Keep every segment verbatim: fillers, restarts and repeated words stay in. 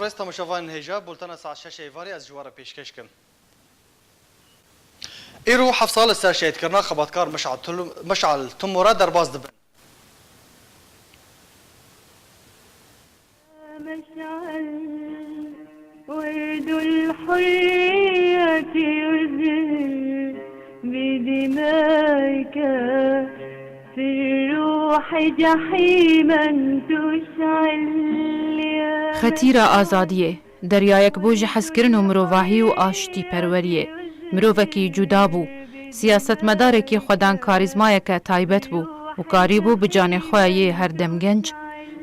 Rêz temaşevanên hêja, bultena saet şeş êvarê ez ji we re pêşkêş kim. Îro heft sal li ser şehîdkirina xebatkar Mişal Tul-, Mişal Timû re derbas dibin. مشعل ورد الحرية يزهر بدمائك في الروح جحيما تشعل يا Xetîra azadiyê. Deryayek bû ji hezkirin û mirovahî û aştîperweriyê. Mirovekî cuda bû. Siyasetmedarekî xwedan karîzmayeke taybet bû û karîbû bi canê xwe yê her dem genc,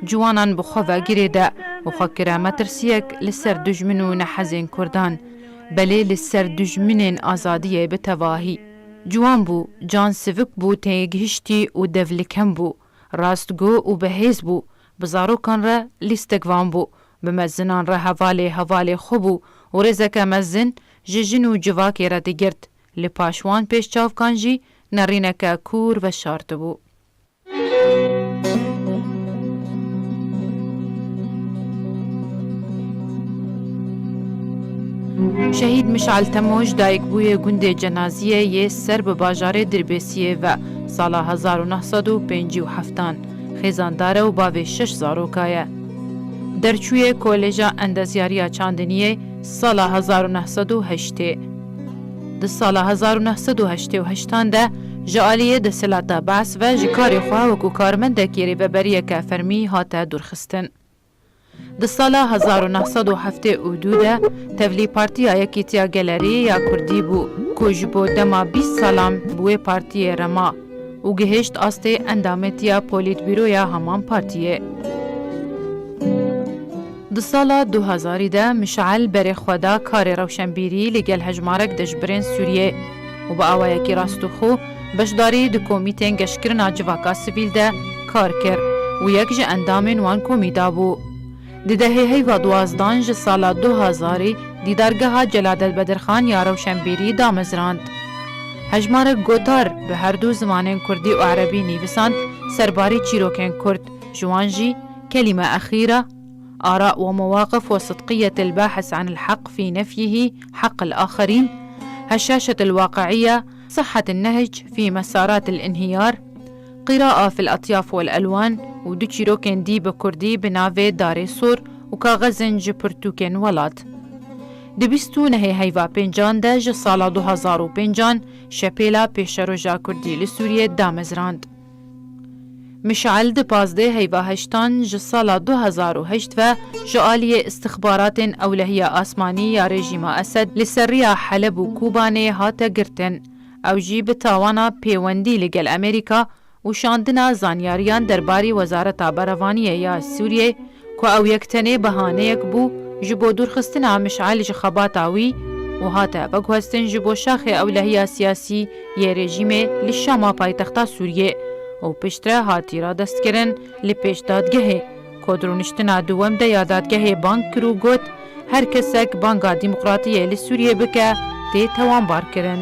ciwanan bi xwe ve girêde û xwe kire metirsiyek li ser dijmin û nehezên Kurdan, belê li ser dijminên azadiyê bi tevahî. Ciwan bû, can sivik bû, têgihiştî û devlikem bû. Rastgo û bi hêz bû, bi zarokan re lîstikvan bû, bi mezinan re hevalê hevalê xwe bû û rêzeke mezin ji jin û civakê re digirt. Li paş wan pêşçavkan jî nerîneke kûr veşartibû. Şehîd Mişal Temo ji dayikbûyê gundê Cenaziyê yê ser bi bajarê Dirbêsiyê ve sala hezar û neh sed û pêncî û heftan. Xêzandar e û bavê şeş zaroka ye. Derçûyê Kolêja Endezyariya Çandiniyê sala hezar û neh sed û heştê. Di sala hezar û neh sed û heştê û heştan de ji aliyê desthilata Be's ve ji karê xwe wekû karmendekî rêveberiyeke fermî hate dûrxistin. Di sala hezar û neh sed û heftê û du de tevlî Partiya Yekîtiya Gelerî ya Kurdî bû, ku ji bo dema bîst salan bi wê partiyê re ma û gihişt astê endametiya polîtbîroya heman partiyê. Di sala du hezarî de Mişal berê xwe da karê rewşenbîrî li gel hejmarek dijbirên Sûriyê û bi awayekî rastûxû beşdarî di komîtên geşkirina civaka sivîl de kar kir û yek ji endamên wan komîta bû. Di dehê heyva duwazdan ji sala du hezarî dîdargeha Celadet Bedirxan ya rewşenbîrî damezrand. Hejmarek gotar bi her du zimanên kurdî û erebî nivîsand serbarî çîrokên kurd, ji wan jî Kelîme Exîra, آراء ومواقف وصدقية الباحث عن الحق في نفيه حق الآخرين، هشاشة الواقعية، صحة النهج في مسارات الانهيار، قراءة في الأطياف والألوان û du çîrokên dî bi kurdî bi navê Darê Sor û Kaxezên ji Pirtûkên Welat. Di bîst û nehê heyva pêncan de ji sala du hezar û pêncan şepêla pêşeroja kurdî li Sûriyê damezrand. Mişal di pazdeh heyva heştan ji sala du hezar û heşt ve ji aliyê istixbaratên ewlehiya asmanî ya rejîma Esed li ser riya Heleb û Kûbanê hate girtin. Ew jî bi tawana pêwendî li gel Amerîka û şandina zanyariyan derbarî Wezareta Berevaniyê ya Sûriyê, ku ew yek tenê behaneyek bû ji bo dûrxistina Mişal ji xebata wî û hate veguhestin ji bo şaxê ewlehiya siyasî yê rejîmê li Şama paytexta Sûriyê û piştre hatî radestkirin li pêş dadgehê, ku di rûniştina duwem de ya dadgehê bang kir û got, her kesek banga demokratiyê li Sûriyê bike, tê tewanbarkirin.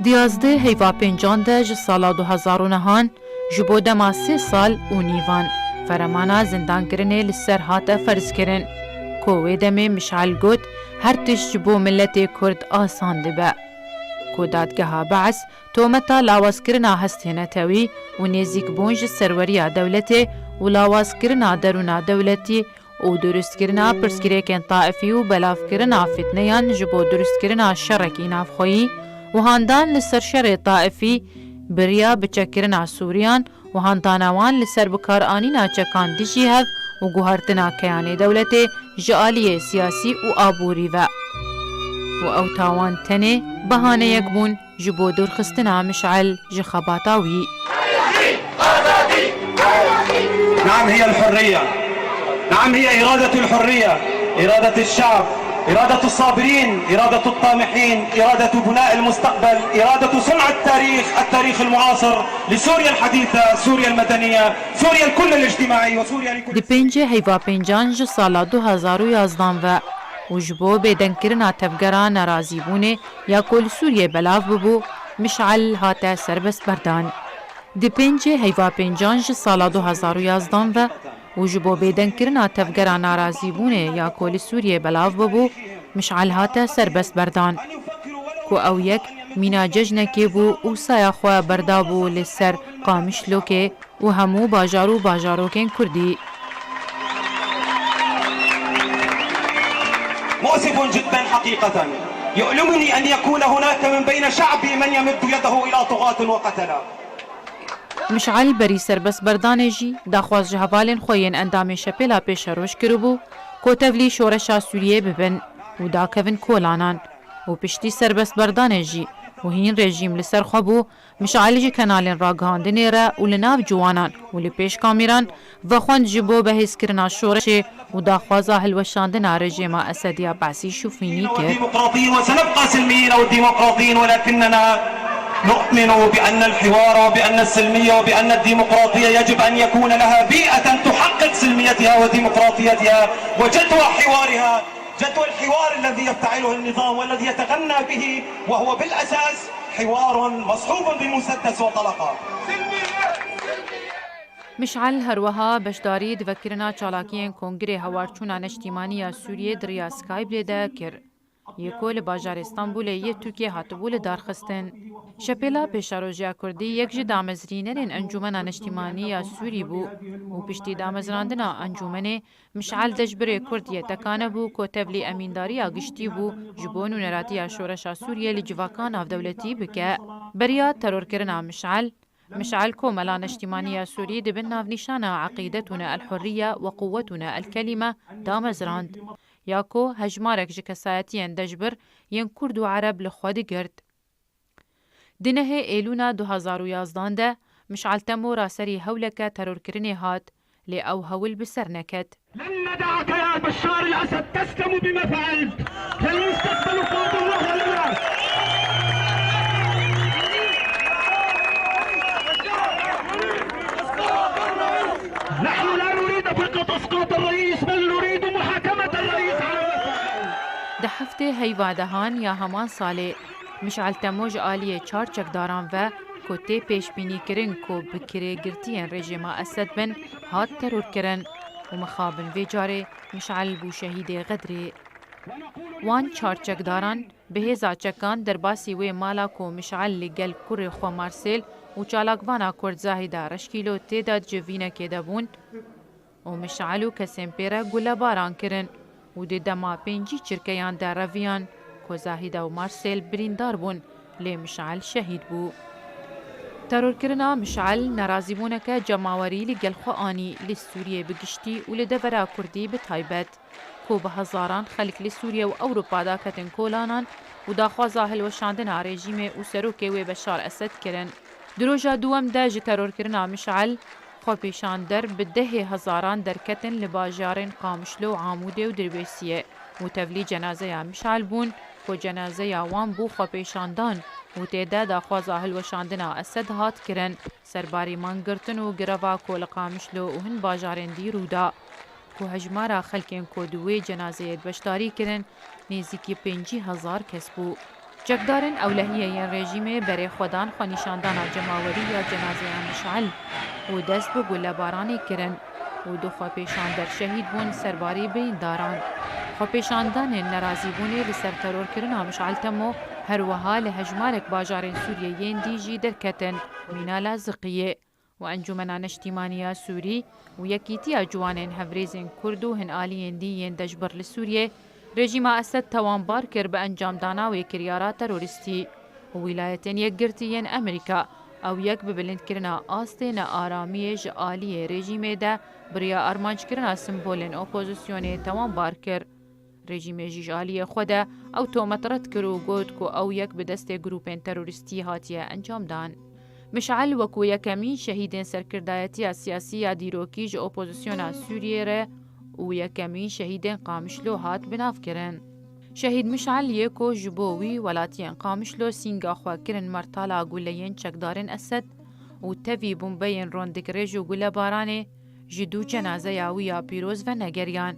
Di yazdeh heyva pêncan de ji sala du hezar û nehan ji bo dema sê sal û nîvan feremana zindankirinê li ser hate ferzkirin, ku wê demê Mişal got, her tişt ji bo miletê Kurd asan dibe. Ku dadgeha Be's tometa lawazkirina hestê netewî û nêzîkbûn ji serweriya dewletê û lawazkirina derûna dewletî û durustkirina pirsgirêkên taifî û belavkirina fitneyan ji bo durustkirina şerekî navxweyî û handan li ser şerê taifî bi riya biçekkirina Sûriyan û handana wan li ser bikaranîna çekan dijî hev û guhertina keyanê dewletê ji aliyê siyasî û aborî ve. Û ew tawan tenê behaneyek bûn ji bo dûrxistina Mişal ji xebata wî. نعم، هي الحرية. نعم، هي إرادة الحرية، إرادة الشعب، إرادة الصابرين، إرادة الطامحين، إرادة بناء المستقبل، إرادة صنع التاريخ، التاريخ المعاصر لسوريا الحديثة، سوريا المدنية، سوريا الكل الاجتماعي وسوريا لكل Di pêncê heyva pêncan ji sala du hezar û yazdan ve û ji bo bêdengkirina tevgera nerazîbûnê ya ku li Sûriyê belav bibû, Mişal hate serbestberdan. Di pêncê heyva pêncan ji sala du hezar û yazdan ve û ji bo bêdengkirina tevgera narazîbûnê ya ku li Sûriyê belav bibû, Mişal hate serbestberdan. Ku ew yek mîna cejnekê bû û saya xwe berdabû li ser Qamişlokê û hemû bajar û bajarokên Kurdî. مؤسف جدا حقيقة. يؤلمني أن يكون هناك من بين شعبي من يمد يده إلى طغاة وقتلة. Mişal berî serbestberdanê jî daxwaz ji hevalên xwe yên endamê Şepêla Pêşeroj kiribû ku tevlî şoreşa Sûriyê bibin û dakevin kolanan û piştî serbestberdanê jî û hîn rejîm li ser xwe bû, Mişal ji kenalên ragihandinê re û li nav ciwanan û li pêş kamîran vexwend ji bo behêzkirina şoreşê û daxwaza hilweşandina rejêma Esed ya Be'sî şûfînî kir. ديمقراطيين وسنبقى سلميين أو ديمقراطيين، ولكننا نؤمن بأن الحوار وبأن السلمية وبأن الديمقراطية يجب أن يكون لها بيئة تحقق سلميتها وديمقراطيتها وجدوى حوارها، جدوى الحوار الذي يفتعله النظام والذي يتغنى به، وهو بالأساس حوار مصحوب بمسدس وطلقة. Mişal her wiha beşdarî di vekirina çalakiyên Kongirê Hawarçûna Neştîmanî ya Sûriyê di riya Skype lê de kir. Yê ku li bajarê Stenbolê yê Tirkiyê hatibû lidarxistin. Şepêla Pêşerojiya Kurdî yek ji damezrînerên Encûmena Neştîmanî ya Sûrî bû û piştî damezrandina encûmenê, Mişal Dejbirê Kurd yê tekane bû ku tevlî emîndariya giştî bû ji bo nûneratiya şoreşa Sûriyê li civaka navdewletî bike. Beriya terorkirina Mişal, Mişal Komela Neştîmaniya Sûrî di bin navnîşana Eqîdetûne el-Hurriye we Quwwetûne el-Kelîme damezrand, ya ku hejmarek ji kesayetiyên dejbir yên Kurd û Ereb li xwe digirt. Di nehê Êlûna du hezar û yazdan de Mişal Temo raserî hewleke terorkirinê hat, lê ew hewl bi ser neket. لن ندعك يا بشار الأسد تسلم بما فعلت، فالمستقبل قادم وهو لنا. نحن لا نريد فقط إسقاط الرئيس، بل نريد محاكمة الرئيس على ما فعل. Di heftê Heyva dehan ya heman salê, Mişal Temo ji aliyê çar çekdaran ve ku tê pêşbînîkirin ku bi kirêgirtiyên rejîma Esed bin, hat terorkirin û mixabin vê carê Mişal bû şehîdê Xedrê. Wan çar çekdaran bi hêza çekan derbasî wê mala ku Mişal li gel kurê xwe Marsêl û çalakvana Kurd Zahîda Reşkîlo tê de di civînekê de bûn û Mişal û kesên pê re gulebaran kirin û di dema pêncî çirkeyan de reviyan ku Zahîda û Marsêl birîndar bûn, lê Mişal şehîd bû. Terorkirina Mişal nerazîbûneke cemawerî li gel xwe anî li Sûriyê bi giştî û li devera Kurdî bi taybet, ku bi hezaran xelk li Sûriye û Ewropa daketin kolanan û daxwaza hilweşandina rejîmê û serokê wê Beşar Esed kirin. Di roja duwem de ji terorkirina Mişal, xwepêşander bi dehê hezaran derketin li bajarên Qamişlo û Amûdê û Dirbêsiyê û tevlî cenazeya Mişal bûn, ku cenazeya wan bû xwepêşandan û tê de daxwaza hilweşandina Esed hat kirin, serbarî mangirtin û greva ku li Qamişlo û hin bajarên dî rû da, ku hejmara xelkên ku di wê cenazeyê beşdarî kirin nêzîkî pêncî hezar kes bû. Çekdarên ewlehiyê yên rejîmê berê xwe dan xwenîşandana cemawerî ya cenazeya Mişal û dest bi gulebaranê kirin û du xwepêşander şehîd bûn serbarî birîndaran. Xwepêşandanên nerazîbûnê li ser terorkirina Mişal Temo her wiha li hejmarek bajarên Sûriyê yên dî jî derketin, mîna Laziqiyê. û Encûmena Neştîmaniya Sûrî û Yekîtiya Ciwanên Hevrêzên Kurd û hin aliyên dî yên dejbir li Sûriyê, rejîma Esed tewanbar kir bi encamdana wê kiryara terorîstî û Wîlayetên Yekgirtî yên Amerîka ew yek bi bilindkirina astê nearamiyê ji aliyê rejîmê de bi riya armanckirina simbolên opozisyonê tewanbar kir. Rejîmê jî ji aliyê xwe de ew tomet red kir û got ku ew yek bi destê grûpên terorîstî hatiye encamdan. Mişal wekû yekemîn şehîdên serkirdayetiya siyasî ya dîrokî ji opozisyona Sûriyê re û yekemîn şehîdên Qamişlo hat binavkirin. Şehîd Mişal yê ku ji bo wî welatiyên Qamişlo sînga xwe kirin mertala guleyên çekdarên Esed û tevî bombeyên rondik rêj û gulebaranê, ji dû cenazeya wî ya pîroz venegeriyan.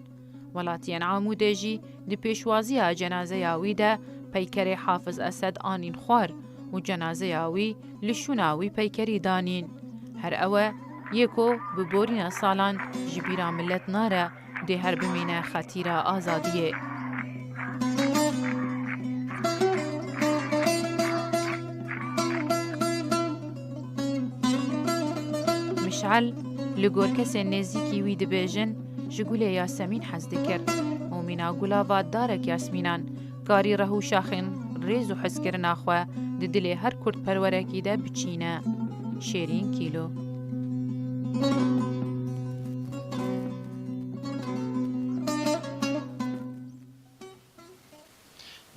Welatiyên Amûdê jî di pêşwaziya cenazeya wî de peykerê Hafiz Esed anîn xwar û cenazeya wî li şûna wî peykerî danîn. Her ew e, yê ku bi borîna salan ji bîra milet nare, dê her bimîne xetîra azadiyê. Mişel, li gor kesên nêzîkî wî dibêjin, ji gulê Yasemîn hez dikir û mîna gula va darek yasmînan, karî reh û şaxên rêz û hezkirina xwe di dilê her kurdperwerekî de biçîne. Şêrîn Kîlo.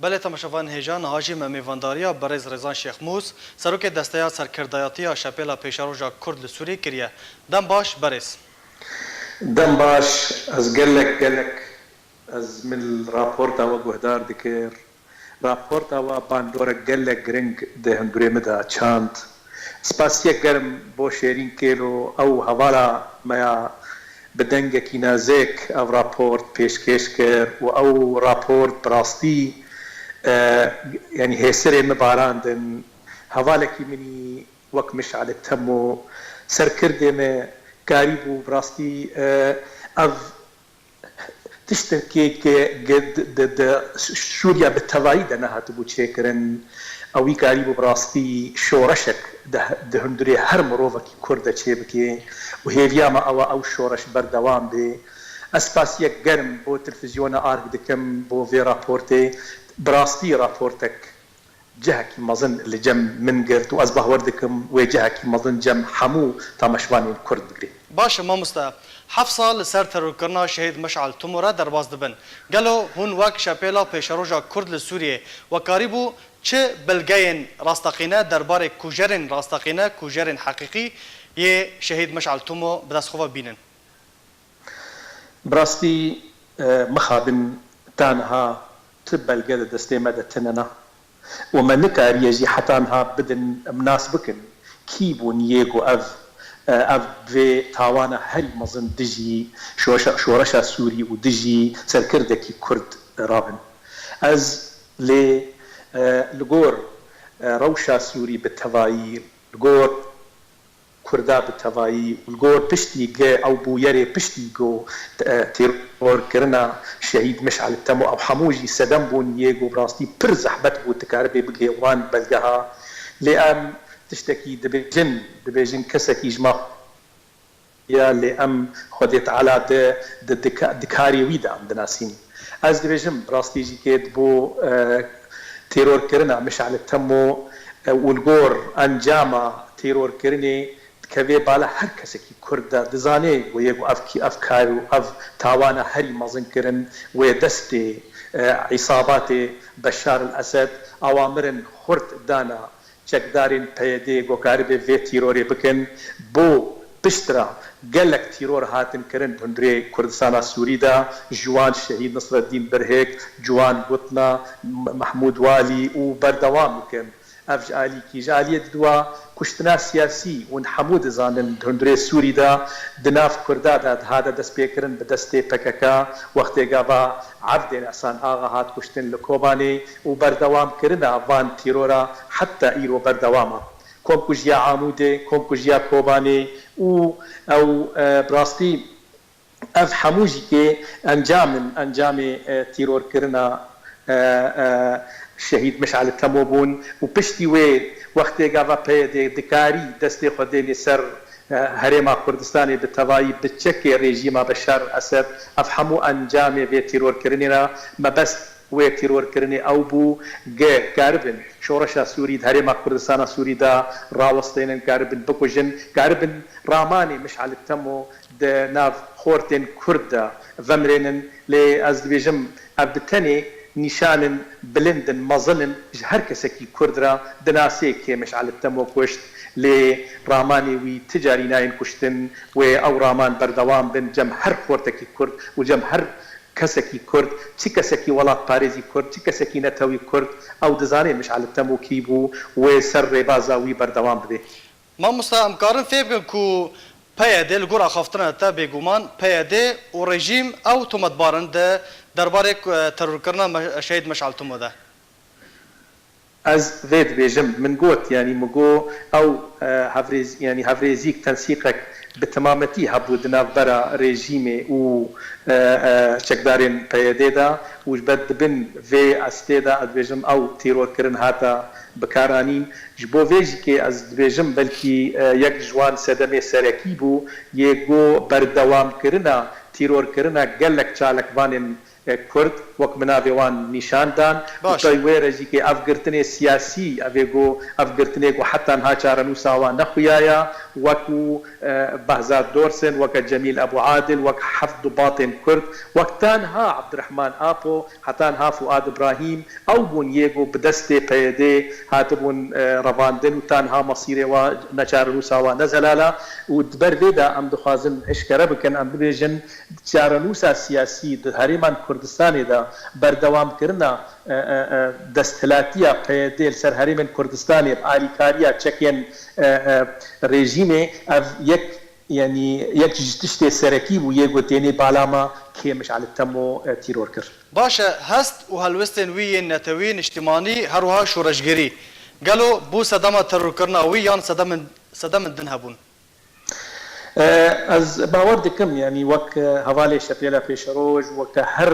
Belê temaşevanên hêja, niha jî me mêvandariya berêz Rêzan Şêxmûs, serokê Desteya Serkirdayatiya Şepêla Pêşeroja Kurd li Sûriyê kiriye. Dem baş berêz. Dem baş, ez gelek gelek, ez min raporta we guhdar dikir. Raporta we bandorek gelek giring di hundirê min de çand. Spasiyek germ bo Şêrîn Kêlo, ew hevala me ya bi dengekî nazik ev raport pêşkêş kir û ew raport bi rastî, e, yanî hêsirê min barandin. Hevalekî min î wek Mişalê Temo, serkirdê me, karîbû bi rastî, e, ev tiştekê ke ge-, di, di, di Sûriya bi tevayî de nehatibû çêkirin, ewî karîbû bi rastî şoreşek di, di hundirê her mirovekî Kurd de çêbike û hêviya me ew e ew şoreş berdewam bê. Ez spasiyek germ bo televîzyona Ark dikim bo vê raportê. Bi rastî raportek cihekî mezin li cem min girt û ez bawer dikim wê cihekî mezin cem hemû tamaşevanên Kurd bigre. Baş e mamoste, heft sal li ser terorkirina Şehîd Meşal Tumo re derbas dibin. Gelo hûn wek Şepêla Pêşeroja Kurd li Sûriyê we karîbû çi belgeyên rasteqîne derbarê kujerên rasteqîne, kujerên heqîqî yê Şehîd Meşal Tumo bi dest xwe ve bînin? Bi rastî, e, mixabin ta niha tu belge di destê me de tune ne û me nikariye jî heta niha bidin em nas bikin kî bûn yê ku ev, e, ev vê tawana herî mezin dijî şoşa-, şoreşa Sûrî û dijî serkirdekî Kurd rabin. Ez lê, e, li gor, e, rewşa Sûrî bi tevayî, li gor Kurda bi tevayî û li gor piştî ge ew bûyerê piştî ku, e, terorkirina Şehîd Mişal Temo ew hemû jî sedem bûn yê ku bi rastî pir zehmet bû tu karibê bigihê wan belgeha. Lê em tiştekî dibêjin, dibêjin kesekî ji ma ya lê em Xwedê Teala di, di, di, di karê wî de em dinasîn. Ez dibêjim, bi rastî jî kê di bo, e, terorkirina Mişal Temo, e, û li gor encama terorkirinê dikeve bala her kesekî Kurd de. Dizanê ku yê ku ev kî-, ev kar û ev tawana herî mezin kirin, wê destê, e, îsabatê Beşar el Esed awamirin xurt dana çekdarên P Y D ku karibe vê tîrorê bikin. Bo piştre gelek tîror hatin kirin di hundirê Kurdistana Sûrî de, ji wan Şehîd Nisreddîn Birhik, Ciwan Gutna, M-, Mehmûd Walî û berdewam bikin. Ev ji alîkî, ji aliyê didwa kuştina siyasî hûn hemû dizanin di hundirê Sûrî de di nav Kurda de dihate destpêkirin bi destê P K K, wextê gava Evdên Ehsan Axa hat kuştin li Kobanê û berdewamkirina van tîrora heta îro berdewam e. Komkujiya Amûdê, komkujiya Kobanê û ew, e, bi rastî ev hemû jî kê encam in, encamê, e, tîrorkirina, e, e, Şehîd Mişal Temo bûn û piştî wê wextê gava P Y D dikarî destê xwe dênê ser, e, Herêma Kurdistanê bi tevayî bi çekê rejîma Beşar Esed, ev hemû encamê vê tîrorkirinê ne. Mebest wê tîrorkirinê ew bû, ge karibin şoreşa Sûrî di Herêma Kurdistana Sûrî de rawestênin, karibin bikujin, karibin ramanê Mişal Temo di nav xortên Kurd de vemirênin. Lê ez dibêjim, ev bi tenê nîşanin bilind in, mezin in ji her kesekî Kurd re, dinasê kê Mişal Temo kuşt, lê ramanê wî ti carî nayên kuştin, wê ew raman berdewam bin cem her xortekî Kurd û cem her kesekî Kurd, çi kesekî welatparêzî Kurd, çi kesekî netewî Kurd, ew dizane Mişal Temo kî bû, wê ser rêbaza wî berdewam bibe. Mamosta, em karin fêm bikin ku P Y D li gor axaftina te bêguman P Y D û rejîm ew tometbar in di derbarê, e, terorkirina Me-, Şehîd Meşal Temo de? Ez vê dibêjim, min got, yanî min got ew e, hevrêz, yanî hevrêzîk, tensîqek bi temametî hebû di navbera rejîmê û e, e, çekdarên P Y D'ê de û ji ber di bin vê astê de, ez dibêjim, ew tîrorkirin hate bikaranîn. Ji bo vê jî kê ez dibêjim, belkî e, yek ji wan sedemê serekî bû, yê got berdewamkirina tîrorkirina gelek çalakvanên e, Kurd, wek min navê wan nîşan dan. Û Baş. tay wê re jî kê ev girtinê siyasî, ev ê got, ev girtinê ku heta niha çarenûsa wan nexuyaya, wekû e, Behzad Dorsen, weke Cemîl Ebû Adil, wek heft dubatên Kurd, wek tanha Abdurrahman Apo, heta niha Fuad Ibrahîm, ew bûn yê ku bi destê P Y D'ê hatibûn e, revandin û tanha mesîrê wa neçarenûsa wa nezelala. Û di ber vê de em dixwazin eşkere bikin, em bibêjin, çarenûsa siyasî di herêman Kurdistanê de berdewamkirina e, e, e, desthilatiya P Y D li ser herêmên Kurdistanê bi alîkariya çekên e, e, rejîmê, ev yek, yanî yek ji tiştê serekî bû yê ku tênê balama kê Mişal Temo e, tîror kir. Baş e, hest û helwestên wî yên netewî, niştimanî, her wiha şoreşgerî, gelo bû sedema terorkirina wî yan sedemên, sedemên din hebûn? E, ez bawer dikim, yanî wek, e, hevalê Şepêla Pêşeroj, weke her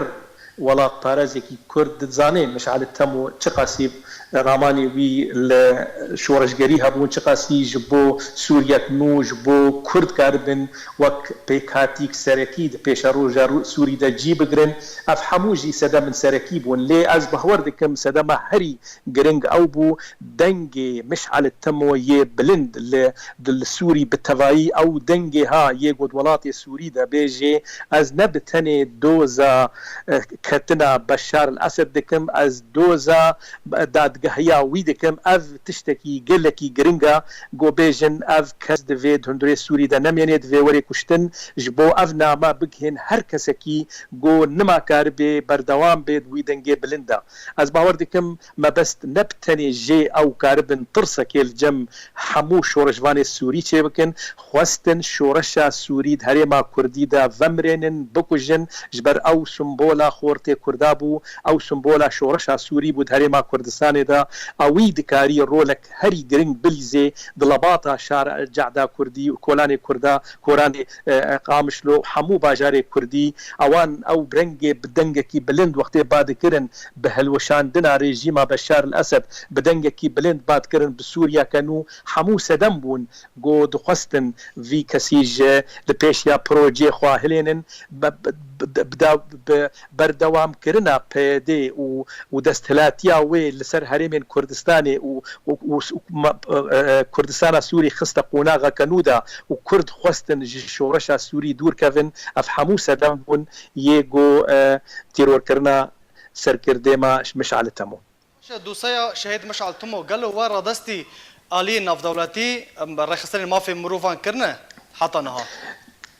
welatparezekî Kurd dizane Mişal Temo çiqasî ramanê wî li şoreşgerî hebûn, çiqasî ji bo Sûriyek nû, ji bo Kurd karibin wek pêkhatîk serekî di pêşeroja Rû-, Sûrî de cî bigirin. Ev hemû jî sedemên serekî bûn. Lê ez bawer dikim sedema herî giring ew bû, dengê Mişal Temo yê bilind li, di li Sûrî bi tevayî ew dengê ha yê got welatê Sûrî de bêjê, ez ne bi tenê doza, eh, ketina Beşar el Esed dikim, ez doza dadgehiya wî dikim. Ev tiştekî gelekî giring e, ku bêjin ev kes divê di hundirê Sûrî de nemênê, divê werê kuştin. Ji bo ev name bigihên her kesekî ku nima karibê berdewam bê di wî dengê bilind de. Ez bawer dikim mebest ne bi tenê jê ew karibin tirsekê li cem hemû şoreşvanê Sûrî çêbikin, xwestin şoreşa Sûrî di herêma Kurdî de vemirênin, bikujin, ji ber ew simbola xortê Kurda bû, ew simbola şoreşa Sûrî bû di herêma Kurdistanê de. Ewî dikarî rolek herî giring bilîzê di lebata şar Cehda Kurdî û kolanê Kurda, koranê, e, e, Qamişlo û hemû bajarê Kurdî. Ewan ew bi rengê, bi dengekî bilind wextê badikirin, bi hilweşandina rejîma Beşar el Esed bi dengekî bilind badikirin, bi Sûriyeke nû hemû sedem bûn ku dixwestin vî kesî ji li pêşiya projeyê xwe hilênin, bi, bi, bi, bi, bi berdewamkirina P Y D û, û desthilatiya wê li ser herêmên Kurdistanê û, û, û, û ma-, e, e, Kurdistana Sûrî xiste qonaxeke nû de û Kurd xwestin ji şoreşa Sûrî dûr kevin, ev hemû sedem bûn yê ku, e, tîrorkirina serkirdê me Mişal Temo. Baş e, dosyeya Şehîd Mişal Timo gelo we radestî aliyê navdewletî, em, rêxistinên mafê mirovan kirine heta niha?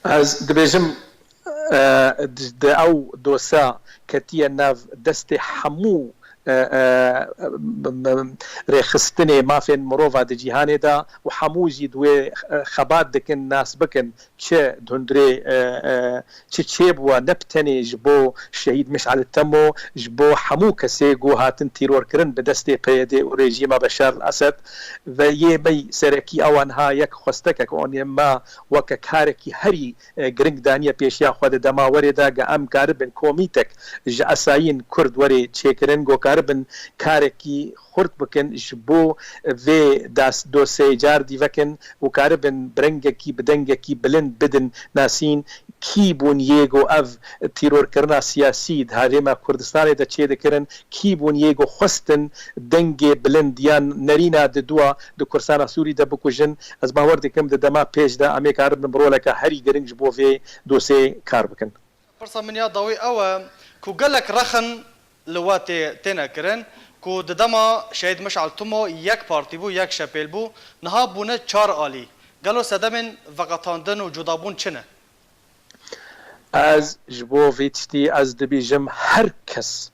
Ez dibêjim, e, di, di ew dosya ketiye nav destê hemû, e, e, rêxistinê mafên mirova di cîhanê de û hemû jî di wê, e, xebat dikin, nas bikin. Çi di hundirê, e, e, çi çêbûye, ne bi tenê ji bo Şehîd Mişal Temo, ji bo hemû kesê ku hatin tîrorkirin bi destê P Y D û rejîma Beşar el Esed. Ve yê me serekî ew a niha yek xwestekek, onê me weke karekî herî, e, giring daniye pêşiya xwe di dema werê de, ge em karibin komîtek ji esayîn Kurd werê çêkirin, go karibin karekî xurt bikin ji bo vê das-, dosyeyê car dî vekin û karibin bi rengekî, bi dengekî bilind bidin nasîn kî bûn yê ku ev tîrorkirina siyasî di herêma Kurdistanê de çêdikirin, kî bûn yê ku xwestin dengê bilind yan nerîna di dua di Kurdistana Sûrî de bikujin. Ez bawer dikim di dema pêş de em ê karibin bi roleke herî giring ji bo vê dosyeyê kar bikin. Pirsa min ya dawî ew e ku gelek rexin li we tê, têne kirin ku di dema Şehîd Mişal Timo yek partî bû, yek şepêl bû, niha bûne çar alî. Gelo sedemên veqetandin û cudabûn çi ne? Ez ji bo vê tiştî ez dibêjim, her kes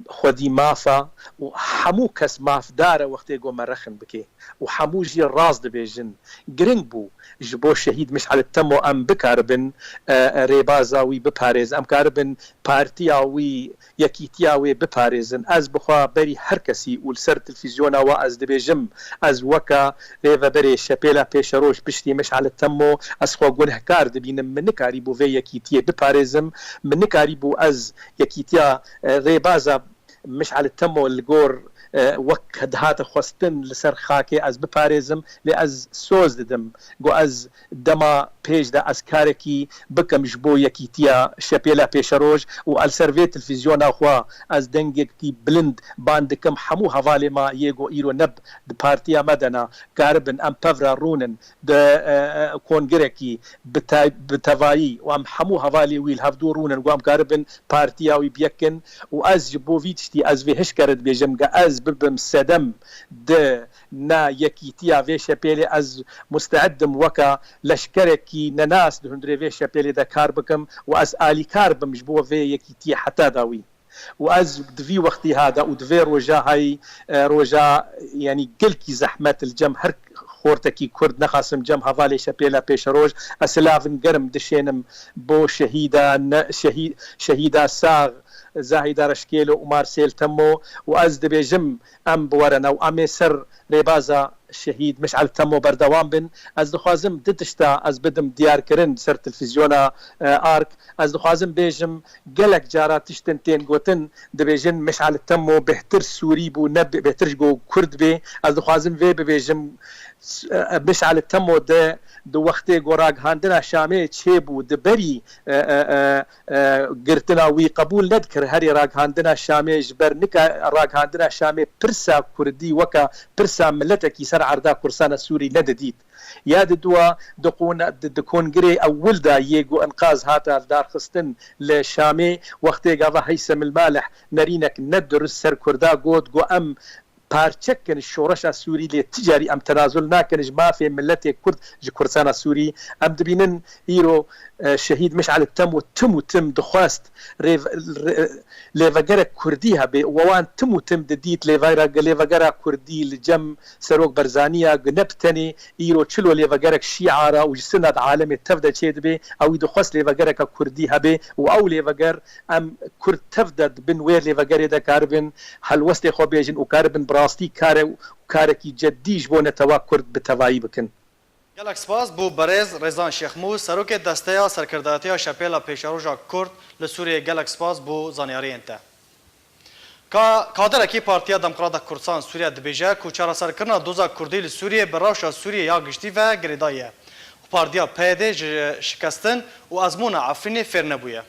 xwedî maf e û Hemû kes mafdar e wextê ku me rexin bike û hemû jî rast dibêjin. Giring bû ji bo şehîd Mişal Temo em bikaribin, e, e, rêbaza wî biparêzin, em karibin partiya wî, yekîtiya wê biparêzin. Ez bi xwe berî her kesî û li ser televîzyona we ez dibêjim, ez weke rêveberê Şepêla Pêşeroj piştî Mişal Temo ez xwe gunehkar dibînim. Min nikarîbû vê yekîtiyê biparêzim. Min nikarîbû ez yekîtiya, e, rêbaza Mişal Temo li gor, e, wek dihate xwestin li ser xakê ez biparêzim, lê ez soz didim ku ez dema pêş de ez karekî bikim ji bo yekîtiya Şepêla Pêşeroj û ez li ser vê televîzyona xwe ez dengekî bilind ban dikim hemû hevalê me yê ku îro ne di partiya me de ne, karibin em pevra rûnin di, e, e, kongirekî bi te-, bi tevayî û em hemû hevalê wî li hevdû rûnin ku em karibin partiya wî bi yek kin û ez ji bo vî tiştî ez vê hişkere dibêjim, ge ez bibim sedem di ne yekîtiya vê şepêlê, ez musteed im weke leşkerekî nenas di hundirê vê şepêlê de kar bikim û ez alîkar bim ji bo vê yekîtiyê heta dawî. Û ez di vî wextî ha de û di vê roja hay, e, roja, yanî gelkî zehmet li cem her xortekî Kurd, nexasim cem hevalê Şepêla Pêşeroj, ez silavin germ dişênim bo şehîda ne-, şehî-, şehîda sax Zahîda Reşkêlo û Marsêl Temo û ez dibêjim em bi we re ne û em ê ser rêbaza şehîd Mişal Temo berdewam bin. Ez dixwazim di tişta ez bidim diyarkirin ser televîzyona, e, Ark. Ez dixwazim bêjim, gelek cara tiştin tên gotin, dibêjin Mişal Temo bêhtir Sûrî bû, ne bê-, bêhtir ji go Kurd bê. Ez dixwazim vê bibêjim, s-, e, Mişal Temo de di wextê go ragihandina Şamê çêbû, di berî, e, e, e, e, girtina wî qebûl nedikir. Herî ragihandina Şamê ji ber nika ragihandina Şamê pirsa Kurdî weke pirsa miletekî ser erda Kurdistana Sûrî nedidît. Ya di dua di qona-, di, di kongirê ewil de yê ku enqaz hate lidarxistin li Şamê, wextê gava Heysem el Malih nerînek nedurist ser Kurda got, got, em parçe kin şoreşa Sûrî, lê ti carî em tenazul nakin ji mafê miletê Kurd ji Kurdistana Sûrî. Em dibînin îro, e, şehîd Mişal Temo tim û tim dixwest rê-, rê-, lêvegerek Kurdî hebe û wan tim û tim didît lêvera-, lêvegera Kurdî li cem Serok Berzaniya, ne bi tenê îro çilo lêvegerek şîara û ji sina di alemê tev de çêdibe, ew dixwest lêvegereka Kurdî hebe û ew lêveger em Kurd tev de di bin wê lêvegerê de karibin helwestê xwe bêjin û karibin bi rastî kare û karekî ceddî ji bo netewa Kurd bi tevayî bikin. Gelek spas bo berêz Rêzan Şêxmûs, serokê Desteya Serkirdatiya Şepêla Pêşeroja Kurd li Sûriyê. Gelek spas bo zanyariyên te. Ka-, kaderekî Partiya Demokrata Kurdistan Sûriye dibêje ku çareserkirina doza Kurdî li Sûriyê bi rewşa Sûriyê ya giştî ve girêdayî ye û partiya P Y D ji şikestin û ezmûna Efrînê fêr nebûye.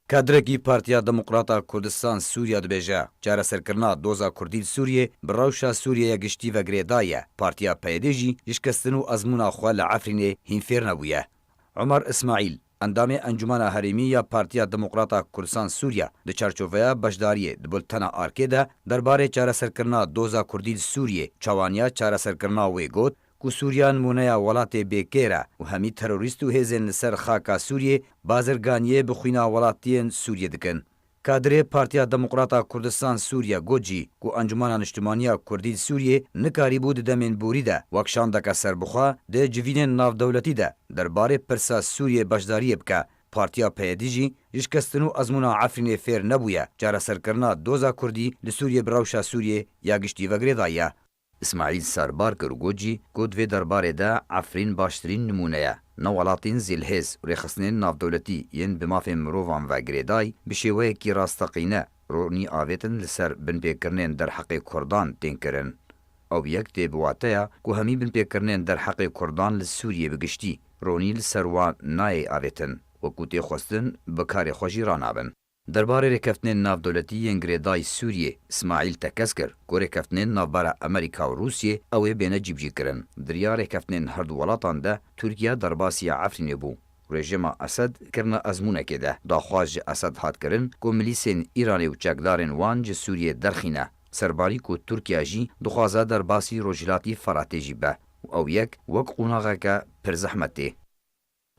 Kaderekî Partiya Demokrata Kurdistan Sûriye dibêje, çareserkirina doza Kurdî li Sûriyê bi rewşa Sûriyeya giştî ve girêdayî ye. Partiya P Y D jî ji şikestin û ezmûna xwe li Efrînê hîn fêr nebûye. Omer Îsmaîl, endamê Encûmena Herêmî ya Partiya Demokrata Kurdistan Sûriye, di çarçoveya beşdariyê di bultena Arkê de derbarê çareserkirina doza Kurdî li Sûriyê, çawaniya çareserkirina wê got ku Sûriya nimûneya welatê bêkêr e û hemî terorîst û hêzên li ser xaka Sûriyê bazirganiyê bi xwîna welatiyên Sûriyê dikin. Kadirê Partiya Demokrata Kurdistan Sûriye got jî ku Encûmena Niştimanî ya Kurdî li Sûriyê nikarîbû di demên borî de wek şandeke serbixwe di civînên navdewletî de derbarê pirsa Sûriyê beşdariyê bike. Partiya P Y D jî ji şikestin û ezmûna Efrînê fêr nebûye, çareserkirina doza Kurdî li Sûriyê bi rewşa Sûriyê ya giştî ve girêdayî ye. Îsmaîl sar bar kir û got jî ku di vê derbarê de Efrîn baştirîn nimûne ye. Ne welatên zêlhêz û rêxistinên navdewletî yên bi mafên mirovan ve girêdayî bi şêweyekî rasteqîne ronî avêtin li ser binpêkirinên derheqê Kurdan tên kirin. Ew yek tê bi wateya ku hemî binpêkirinên derheqê Kurdan li Sûriyê bi giştî ronî li ser wan nayê avêtin, wekû tê xwestin bi karê xwe jî ranabin. Derbarê rêkeftinên navdewletî yên girêdayî Sûriyê, Îsmaîl tekez kir ku rêkeftinên navbera Amerîka û Rûsiyê ew ê bêne cîbicîkirin. Di riya rêkeftinên her du welatan de Tirkiye derbasî ya Efrînê bû. Rejîma Esed kirina ezmûnekê de daxwaz ji Esed hat kirin ku milîsên Îranê û çekdarên wan ji Sûriyê derxîne. Serbarî ku Tirkiye jî dixwaze derbasî Rojhilatî Feratê jî be û ew yek wek qonaxeke pir zehmet tê.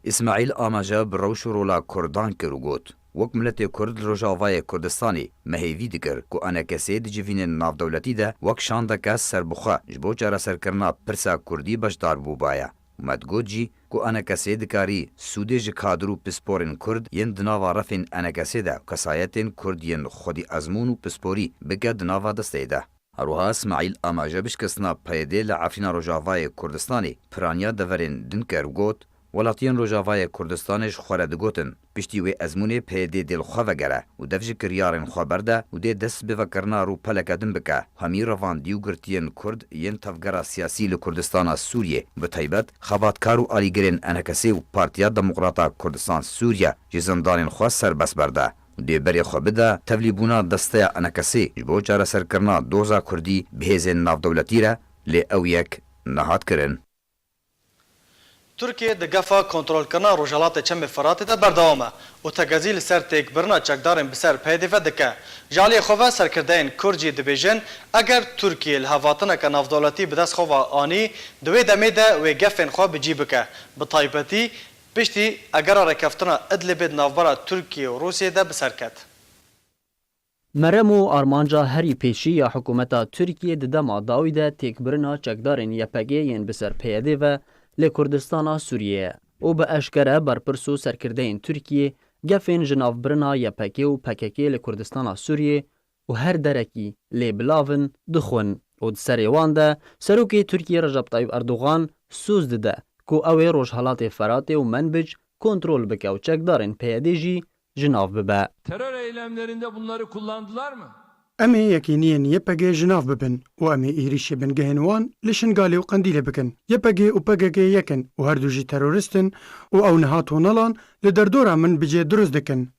Îsmaîl amaje bi rewş û rola Kurdan kir û got, Wek miletê Kurd li Rojavayê Kurdistanê me hêvî dikir ku ENKSê di civînên navdewletî de wek şandeke serbixwe ji bo çareserkirina pirsa Kurdî beşdar bûbaye. Û me digot jî ku ENKSê dikarî sûdê ji kadir û pisporên Kurd yên di nava refên ENKSê de û kesayetên Kurd yên xwedî ezmûn û pisporî bike di nava desteyê de. Herwiha Îsmaîl amaje bi şikestina PYDê li Efrîna Rojavayê Kurdistanê piraniya deverên din kir û got, welatiyên Rojavayê Kurdistanê ji xwe re digotin, piştî wê ezmûnê PYDê dê li xwe vegere û dev ji kiryarên xwe berde û dê dest bi vekirina rûpeleke din bike, hemî revandî û girtiyên Kurd yên tevgera siyasî li Kurdistana Sûriyê, bi taybet xebatkar û alîgirên ENKSê û Partiya Demokrata Kurdistan Sûriye ji zindanên xwe serbest berde û dê berê xwe bide tevlîbûna desteya ENKSê ji bo çareserkirina doza Kurdî bi hêzên navdewletî re, lê ew yek nehat kirin. Tirkiye di gefa kontrolkirina rojhelatê Çemê Firatê de berdewam e û tegezî li ser têkbirina çekdarên bi ser PYDê ve dike. Ji aliyê xwe ve serkirdeyên Kurd jî dibêjin, eger Tirkiye lihevhatineke navdewletî bi dest xwe ve anî, di wê demê de wê gefên xwe bi cî bike. Bi taybetî piştî egera rêkeftina Idlibê di navbera Tirkiye û Rûsiyê de bi ser ket. Merem û armanca herî pêşî ya hikûmeta Tirkiyê di dema dawî de têkbirina çekdarên YPG'ê yên bi ser PYDê ve li Kurdistana Sûriyê ye û bi eşkere berpirs û serkirdeyên Tirkiyê gefên ji navbirina YPG û PKK li Kurdistana Sûriyê û her derekî lê bilav in, dixwin û di serê wan de Serokê Tirkiyê Recep Tayyip Erdogan soz dide ku ew ê Rojhelatê Feratê û Menbic kontrol bike û çekdarên PYDê jî ji nav bibe. Terör eylemlerinde bunları kullandılar mı? Em ê yekîniyên Y P G ji nav bibin û em ê êrîşê bingehên wan li Şingalê û Qendîlê bikin. Y P G û P K K yek in û her du jî terorîst in û ew niha tonelan li derdora Minbicê dirust dikin.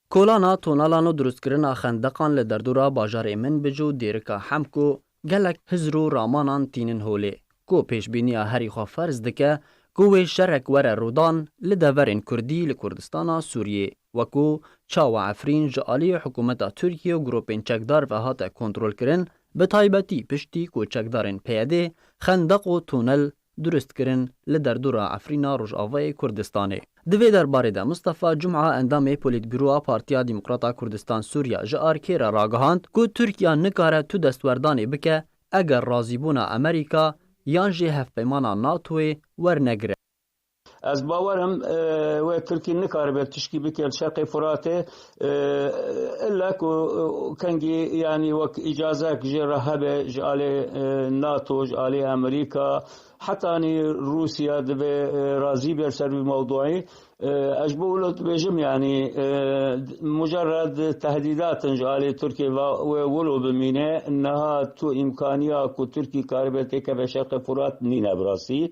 Kolana tonelan û dirustkirina xendeqan li derdora bajarê Minbic û dêrika Hemko gelek hizr û ramanan tînin holê, ku pêşbîniya herî xwe ferz dike ku wê şerek were rûdan li deverên Kurdî li Kurdistana Sûriyê, wekû çawa Efrîn ji aliyê hikûmeta Tirkiye û grûpên çekdar ve hate kontrolkirin, bi taybetî piştî ku çekdarên P Y D xendeq û tunel durust kirin li derdora Efrîna Rojavayê Kurdistanê. Di vê derbarê de Mistefa Cuma, endamê Polîtbîroya Partiya Demokrata Kurdistan Sûriya ji arkê re ragihand ku Tirkiye nikare tu destwerdanê bike eger razîbûna Amerîka yan jî hevpeymana NATOyê wernegire. Ez bawer im, e, wê Tirkî nikaribe tişkî bike li Şerqê Furatê, e, illa ku, e, kengî, yanî wek îcazek jê re hebe ji alê, e, NATO, ji alê Amerîka, hetanî Rûsya divê, e, razî be li ser vî mewduî. E, ez ji bo wilo dibêjim, yanî, e, mucerred tehdîdat in ji alê Tirkiyê ve wê wilo bimîne. Niha tu îmkaniya ku Tirkî karibe têkeve Şerqê Furat nîne bi rastî.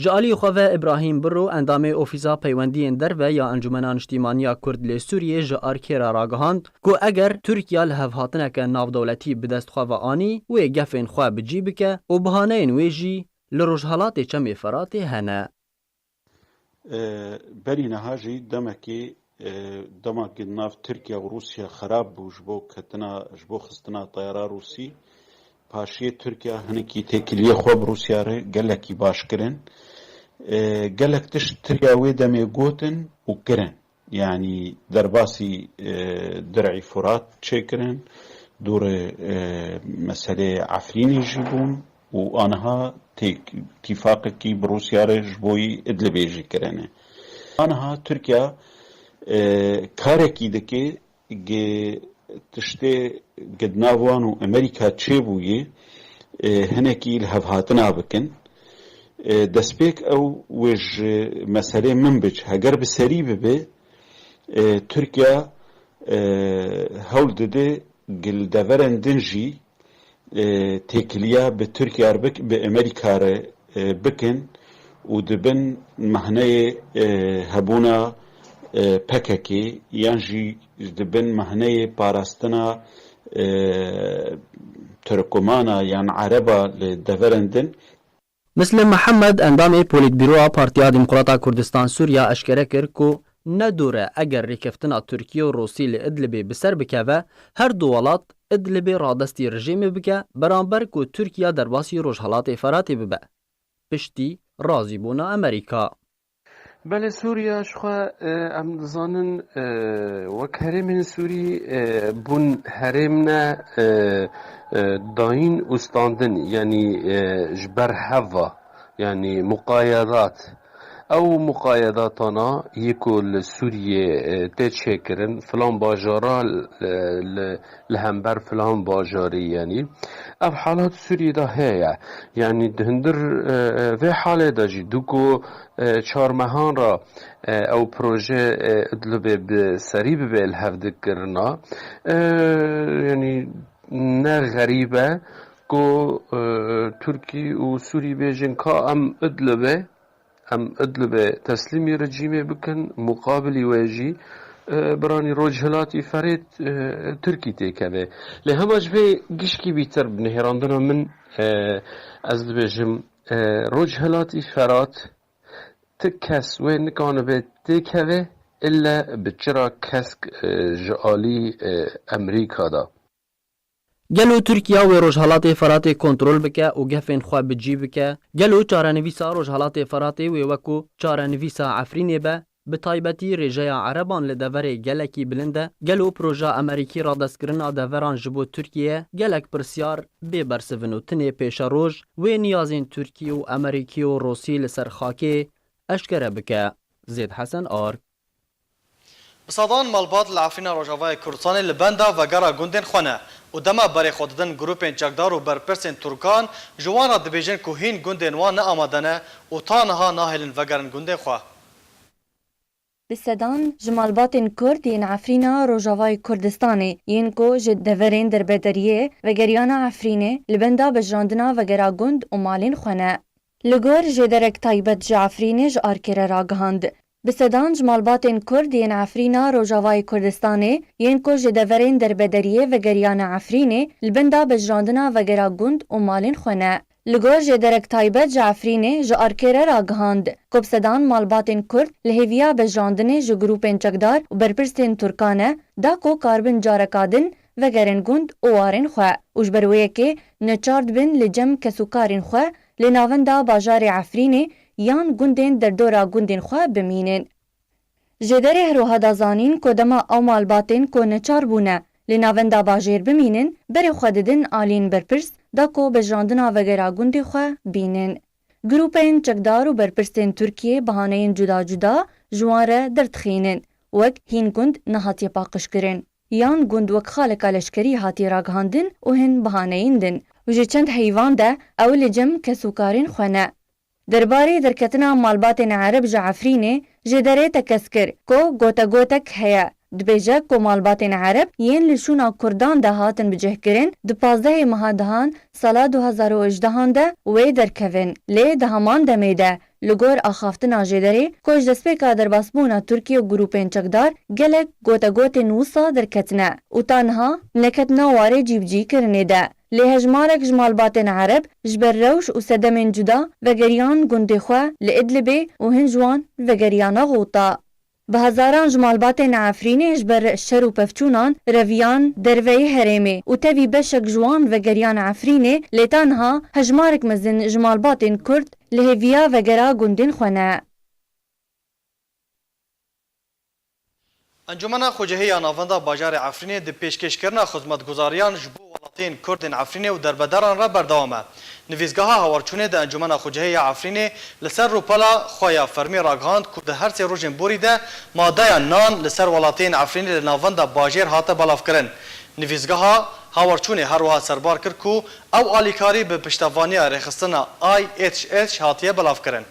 Ji alî xwe ve Îbrahîm Birro, endamê Ofîsa Peywendiyên Derve ya Encûmena Niştîmaniya Kurd lê Sûriyê ji arkê re ragihand ku eger Tirkiye lihevhatineke navdewletî bi dest xwe ve anî, wê gefên xwe bi cî bike û bihaneyên wê jî li rojhelatê Çemê Feratê hene. E, berî niha jî demekî, e, dema ku di nav Tirkiye û Rûsya xerab bû ji bo ketina, ji bo xistina teyara Rûsî, paşiyê Tirkiye hinekî têkiliyê xwe bi Rûsya re gelekî baş kirin. E, gelek tişt Tirkiye wê demê gotin û kirin. Yanî derbasî, e, Dir'î Furat çêkirin, dûrê, e, meseleyê Efrînê jî bûn û aniha têk-, tîfaqekî bi Rûsya re ji bo yî Idlibê jî kirine. Aniha Tirkiye, e, karekî dike gi tiştê gi di nav wan û Amerîka çêbûyî, e, hinekî li hev hatina bikin. E, destpêk ew wê ji meselê Minbic heger bi serî bibe, e, Tirkiye, e, hewl dide gi li deverên din jî, e, têkiliya bi Tirkiye re bik-, bi Amerîka re, e, bikin û dibin mehneyê, e, hebûna, e, P K K yan jî dibin mehneyê parastina, e, Tirkomana yan Ereba li deverên din. Mislim Mihemed, endamê Polîtbîroya Partiya Demokrata Kurdistan Sûriya eşkere kir ku ne dûr e eger rêkeftina Tirkiye û Rûsî li Idlibê bi ser bikeve, her du welat Idlibê radestî rejîmê bike, beramber ku Tirkiye derbasî Rojhelatê Feratê bibe, piştî razîbûna Amerîka. Belê, Sûriya ji xwe, e, em dizanin, e, wek herêmên Sûrî, e, bûn herêm ne, e, e, dayîn û standin, yanî, e, ji ber hev ve, yanî muqayedat. Ew muqayedatana yê ku li Sûriyê, e, tê çêkirin, filan bajara, e, li, li hember filan bajarî, yanî ev halat Sûriyê de heye. Yanî di hundir, e, e, vê halê de jî dû ku, e, çar mehan re, e, ew proje, e, Idlibê bi serî bibe li hevdikirina, e, yanî ne xerîb e ku, e, Tirkî û Sûrî bêjin ka em Idlibê, em Idlibê teslîmî rejîmê bikin, muqabilî wê jî, e, biranî Rojhilatî Ferêt, e, Tirkî têkeve. Lê hema ji vê gişkî bîtir bi nihêrandina min, e, ez dibêjim, e, Rojhilatî Ferat ti kes wê nikanibe têkeve, ille bi çira kesk, e, ji alî, e, Emerîka de. Gelo Tirkiya wê Rojhelatê Feratê kontrol bike û gefên xwe bi cî bike? Gelo çarenivîsa Rojhelatê Feratê wê wekû çarenivîsa Efrînê be, bi taybetî rêjeya Ereban li deverê gelekî bilind e? Gelo proja Emerîkî radestkirina deveran ji bo Tirkiye gelek pirsyar bê bersivin û tinê pêşeroj wê niyazên Tirkî û Emerîkî û Rûsî li ser xakê eşkere bike? Zêd Hesen Ar. Bi sedan malbat li Efrîna Rojavayê Kurdistanê li benda vegera gundên xwe ne û dema berê xwe didin grûpên çekdar û berpirsên Tirkan ji wan re dibêjin ku hîn gundên wan ne amade ne û ta niha nahêlin vegerin gundên xwe. Bi sedan ji malbatên Kurd yên Efrîna Rojavayê Kurdistanê yên ku ji deverên derbederiyê vegeriyana Efrînê li benda bijirandina vegera gund û malên xwe ne. Li gor jêderek taybet ji Efrînê ji Arkê re ragihand, bi sedan ji malbatên Kurd yên Efrîna Rojavayê Kurdistanê yên ku ji deverên derbederiyê vegeriyane Efrînê li benda bijirandina vegera gund û malên xwe ne. Li gor jêderek taybet ji Efrînê ji Arkê re ragihand ku bi sedan malbatên Kurd li hêviya bijirandinê ji grûpên çekdar û berpirsên Tirkan e, da ku karibin careka din vegerin gund û warên xwe û ji ber wê yekê neçar dibin li cem kesûkarên xwe li navenda bajarê Efrînê yan gundên derdora gundên xwe bimînin. Jêderê her wiha da zanîn ku dema ew malbatên ku neçar bûne li navenda bajêr bimînin, berê xwe didin aliyên berpirs da ku bijirandina vegera gundê xwe bînin. Grûpên çekdar û berpirsên Tirkiyê bahaneyên cuda cuda ji wan re derdixînin, wek hîn gund nehatiye paqijkirin, yan gund wek xaleka leşkerî hatiye ragihandin û hin bahaneyên din û ji çend heyvan de ew li cem kesûkarên xwe ne. Derbarê derketina malbatên Ereb ji Efrînê jêderê tekez kir ku gotegotek heye. Dibêje ku malbatên Ereb yên li şûna Kurdan de hatin bicihkirin, di pazdehê meha dehan sala du hazar û hejdehan de wê derkevin. Lê di heman demê de li gor axaftina jêderê ku ji destpêka derbasbûna Tirkiye û grûpên çekdar gelek gotegotên wisa derketine û ta niha neketina warê cîbicîkirinê de. Lê hejmarek ji malbatên Ereb ji ber rewş û sedemên cuda vegeriyan gundê xwe li Idlibê û hin ji wan vegeriyana Xûta. Bi hezaran ji malbatên Efrînê ji ber şer û pevçûnan reviyan derveyî herêmê û tevî beşek ji wan vegeriyan Efrînê, lê ta niha hejmarek mezin ji malbatên Kurd li hêviya vegera gundên xwe ne. Encûmena Xwecihî ya Navenda Bajarê Efrînê di pêşkêşkirina xizmetguzariyan ji bo welatiyên Kurd ên Efrînê û derbederan re berdewam e. Nivîsgeha Hawarçûnê di Encûmena Xwecihî ya Efrînê li ser rûpela xwe ya fermî ragihand ku di her sê rojên borî de madeya nan li ser welatiyên Efrînê li navenda bajêr hate belavkirin. Nivîsgeha Hawarçûnê her wiha serbar kir ku ew alîkarî bi piştevaniya rêxistina I H H hatiye belavkirin.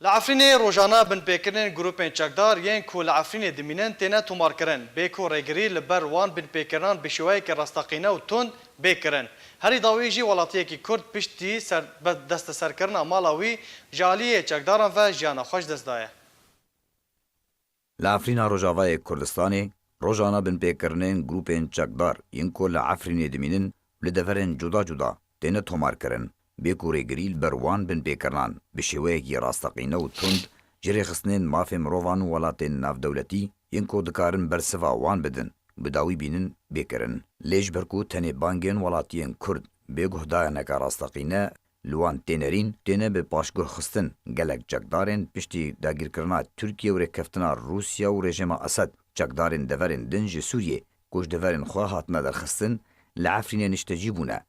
Li Efrînê rojane binpêkirinên grûpên çekdar yên ku li Efrînê dimînin têne tomarkirin, bê ku rêgirî li ber wan binpêkirinan bi şêweyeke rasteqîne û tund bê kirin. Herî dawî jî welatiyekî Kurd piştî ser, be-, desteserkirina mala wî ji aliyê çekdaran ve jiyana xwe ji dest daye. Li Efrîna Rojavayê Kurdistanê rojane binpêkirinên grûpên çekdar yên ku li Efrînê dimînin li deverên cuda cuda têne tomarkirin, bê ku rêgirî li ber wan binpêkirinan bi şêweyekî rasteqîne û tund ji rêxistinên mafê mirovan û welatên navdewletî yên ku dikarin bersiva wan bidin, û bi dawî bînin bê kirin. Lê ji ber ku tenê bangên welatiyên Kurd bê guhdayaneke rasteqîne li wan tê nerîn, têne bi paşguh xistin, gelek çekdarên piştî dagîrkirina Tirkiye û rêkeftina Rûsya û rejîma Esed, çekdarên deverên din ji Sûriyê ku ji deverên xwe hatine derxistin, li Efrînê niştecî bûne.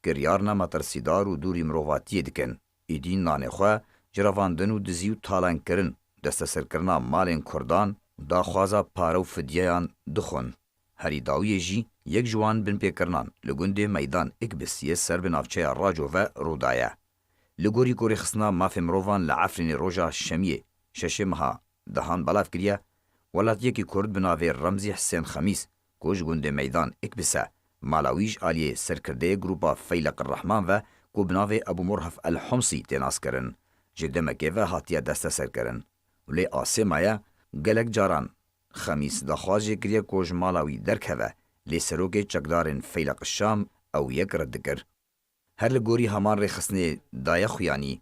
Kiryarna metirsîdar û dûrî mirovatiyê dikin. Êdî nanê xwe ji revandin û dizî û talankirin, desteserkirina malên Kurdan û daxwaza pare û fidyeyan dixwin. Herî dawiyê jî yek ji wan binpêkirinan li gundê Meydan Ikbis yê ser bi navçeya Raco ve rû daye. Li gorî ku rêxistina mafê mirovan li Efrînê roja Şemiyê şeşê meha dehan belav kiriye, welatiyekî Kurd bi navê Remzî Hisên Xemîs ku ji gundê Meydan Ikbis e, mala wî ji aliyê serkirdeyê grupa Feyleq Rehman ve ku bi navê Ebû Murhef El Homsî tê naskirin, ji demekê ve hatiye desteserkirin. Lê asê maye, gelek caran Xemîs daxwaz jê kiriye ku ji mala wî derkeve, lê serokê çekdarên Feyleq Şam ew yek red dikir. Her li gorî heman rêxistinê daye xuyanî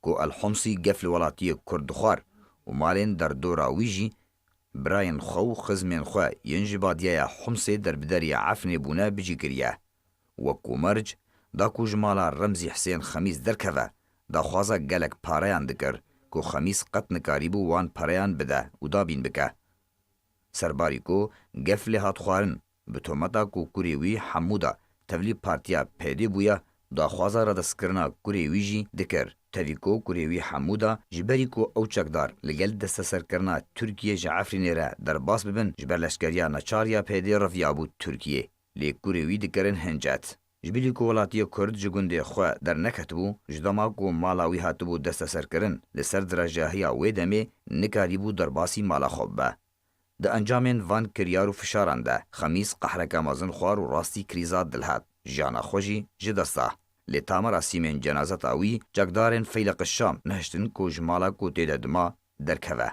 ku El Homsî gef li welatiyê Kurd dixwar û malên derdora wî jî birayên xwe û xizmên xwe yên ji badiyeya Homsê derbiderî Efrînê bûne bicî kiriye. Wek ku merc da ku ji mala Remzî Hisên Xemîs derkeve, daxwaza gelek pareyan dikir ku Xemîs qet nikarîbû wan pereyan bide û dabîn bike. Serbarî ku gef lê hat xwarin, bi tometa ku kurê wî Hemûda tevlî partiya P D bûye, daxwaza radestkirina kurê wî jî dikir. Tevî ku kurê wî Hemûda ji berî ku ew çekdar li gel desteserkirina Tirkiyê ji Efrînê re derbas bibin, ji ber leşkeriya neçar ya P D reviyabû Tirkiyê. Lê kurê wî dikirin hincet. Ji bilî ku welatiyê Kurd ji gundê xwe derneketibû, ji dema ku mala wî hatibû desteserkirin, li ser dirajahiya wê demê nikarîbû derbasî mala xwe bibe. Di encamên van kiryar û fişaran de Xemîs qehreke mezin xwar û rastî krîza dil hat, jiyana xwe jî ji dest da. Lê ta merasîmên cenazeta wî, çekdarên Feyleq Şam nehiştin ku ji mala ku tê de dima derkeve.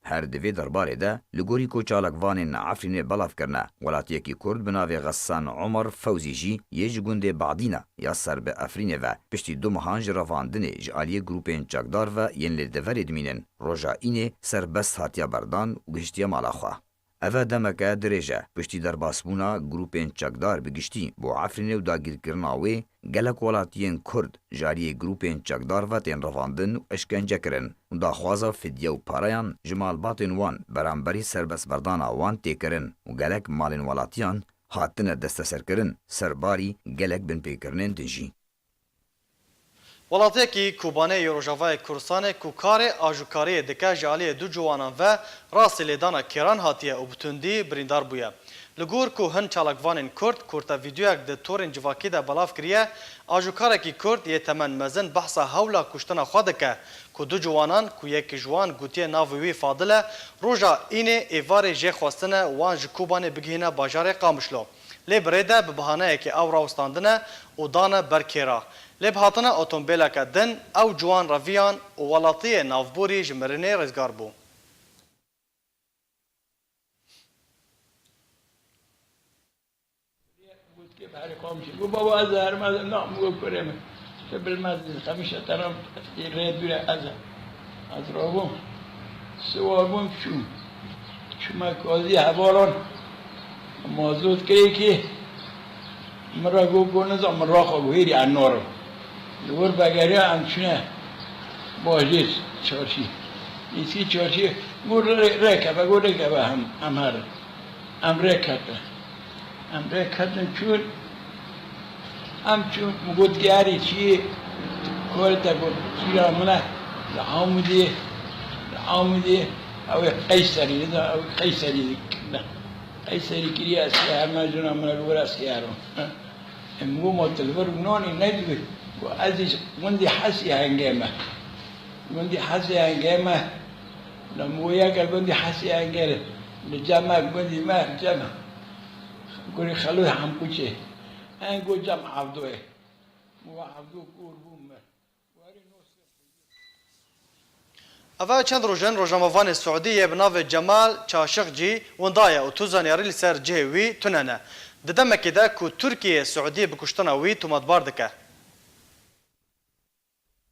Her di vê derbarê de, li gorî ku çalakvanên Efrînê belav kirine, welatiyekî Kurd bi navê Xesan Omer Fewzî jî yê ji gundê Badîna ya ser bi Efrînê ve piştî du mehan ji revandinê ji aliyê grûpên çekdar ve yên li deverê dimînin, roja Înê serbest hatiye berdan û gihiştiye mala xwe. Ev e demeke dirêj e piştî derbasbûna grûpên çekdar bi giştî bo Efrînê û dagîrkirina wê, gelek welatiyên Kurd ji aliyê grûpên çekdar ve tên revandin û eşkence kirin û daxwaza fidye û pareyan ji malbatên wan beramberî serbestberdana wan tê kirin û gelek malên welatiyan hatine desteserkirin, serbarî gelek binpêkirinên din jî. Welatiyekî Kobanê yê Rojavayê Kurdistanê ku karê ajokariyê dike ji aliyê du ciwanan ve rastî lêdana kêran hatiye û bi tundî birîndar bûye. Li gor ku hin çalakvanên Kurd kurte vîdeoyek di torên civakî de belav kiriye, ajokarekî Kurd yê temen mezin behsa hewla kuştina xwe dike ku du ciwanan ku yek ji wan gotiye navê wî Fadil e, roja Înê êvarê jê xwestine wan ji Kobanê bigihîne bajarê Qamişlo. Lê bi rê de bi bahaneyekê ew rawestandine û dane ber kêra. Lê bi hatina otombêleke din ew ciwan reviyan û welatiyê navborî ji mirinê rizgar bû. Gotkê bi herî qamçî. Got, "Baba, ez herim, ez nam." Got, "Kurê min, tu bilmez, qemîşa te re rê dûre ez e." Ez rabûm. Siwar bûm, çûm. Çûme kazî hevalan. Mazot kirêkê. Min re got, got, "Nizam, min raxa got, hêrî ez narim." Li wir vegeriya em çûne bajêr çarşî. Îskî çarşî. Got, "Rê-, rêkeve," got, "Rêkeve, em, em herin." Em rêketin. Em rêketin çûn. Em çûn, min got, "Gerî çi? Karê te got, çîra min e. Li Amûdê, li Amûdê, ew ê Qeyserî, nizam, ew ê Qeyserî dikirine. Qeyserî kiriye, ez ê herime jina min e, li wir ez ê herim." Em got, "Ma tu li vir nanî nedibî?" Got, "Ez ê gundî Hesî hengê me. Gundî Hesî hengê me." Li Moyeke gundî Hesî hengê li cem me, gundî me cem. Gurî Xelo Hemkuçê. En got cem Evdoyê. Got Evdo kor bû mir. Eve çend roj in rojnamevanê Siûdî yê bi navê Cemal Çaşiqcî winda ye û tu zanyarî li ser cihê wî tune ne. Di demekê de ku Tirkiye Siûdî bi kuştina wî tometbar dike.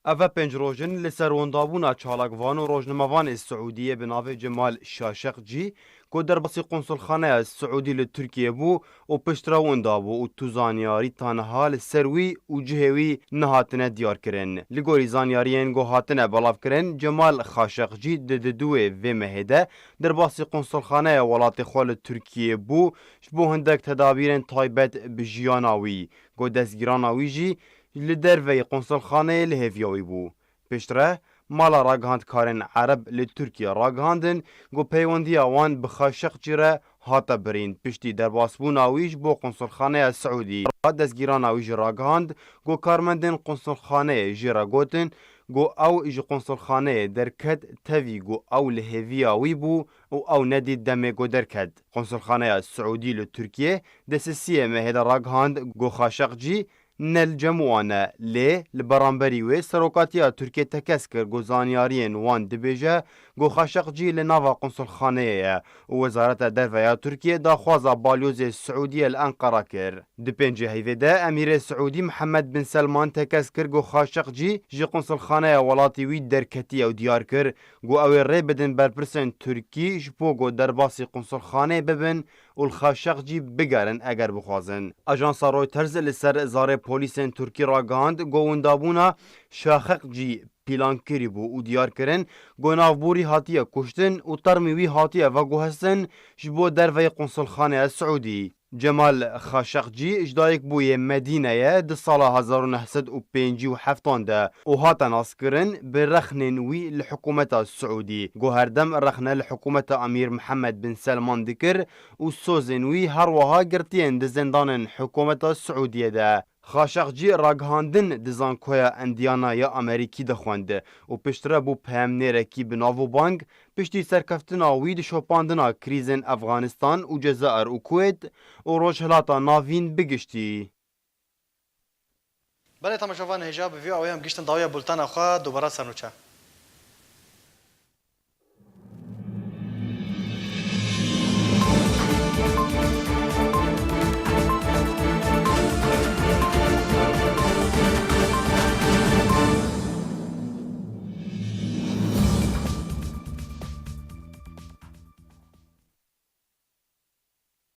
Ev e pênc roj in li ser wendabûna çalakvan û rojnamevanê Siûdiyê bi navê Cemal Şaşeqcî, ku derbasî qonsulxaneya Siûdî li Tirkiyê bû û piştre wenda bû û tu zanyarî taniha li ser wî û cihê wî nehatine diyarkirin. Li gorî zanyariyên ku hatine belavkirin, Cemal Xaşeqcî di didûyê vê mehê de derbasî qonsulxaneya welatê xwe li Tirkiyê bû, ji bo hindek tedabîrên taybet bi jiyana wî, ku destgîrana wî jî li derveyî qonsulxaneyê li hêviya wî bû. Piştre, mala ragihandkarên Ereb li Tirkiye ragihandin, ku peywendiya wan bi Xaşeqcî re hate birîn. Piştî derbasbûna wî ji bo qonsulxaneya Siûdî, destgîrana wî jî ragihand, ku karmendên qonsulxaneyê jê re gotin, ku ew ji qonsulxaneyê derket, tevî ku ew li hêviya wî bû û ew nedît demê ku derket. Qonsulxaneya Siûdî li Tirkiye di sisiyê mehê de ragihand, ku Xaşeqcî ne li cem wan e, lê li beramberî wê serokatiya Tirkiyê tekez kir, ku zanyariyên wan dibêje, ku Xaşeqcî li nava qonsulxaneyê ye û Wezareta Derve ya Tirkiyê daxwaza balyozê Siûdiyê li Enqera kir. Di pêncê heyvê de Emîrê Siûdî Mihemed bin Selman tekez kir, ku Xaşeqcî ji qonsulxaneya welatî wî derketiye û diyar kir, ku ew ê rê bidin berpirsên Tirkî ji bo ku derbasî qonsulxaneyê bibin û li Xaşeqcî bigerin eger bixwazin. Ajansa Reuters li ser zarê polîsên Tirkî ragihand, ku windabûna Şaxeqcî pîlankirî bû û diyar kirin, ku navborî hatiye kuştin û termî wî hatiye veguhestin ji bo derveyî qonsulxaneya Siûdî. Cemal Xaşeqcî ji dayik bûyê Medîneyê di sala hezar û neh sed û pêncî û heft de û hate naskirin bi rexnên wî li hikûmeta Siûdî, ku herdem rexne li hikûmeta Emîr Mihemed bin Selman dikir û sozên wî her wiha girtiyên di zindanên hikûmeta Siûdiyê de. Xaşeqcî ragihandin di Zankoya Endiyana ya Amerîkî dixwend û piştre bû peyamnêrekî bi nav û bang, piştî serkeftina wî di şopandina krîzên Efxanistan û Cezair û Kuwêt û Rojhilata Navîn bi giştî. Belê temaşevan, hêja bi vî awê em giştin dawiya bultena xwe, dubara sernûçe.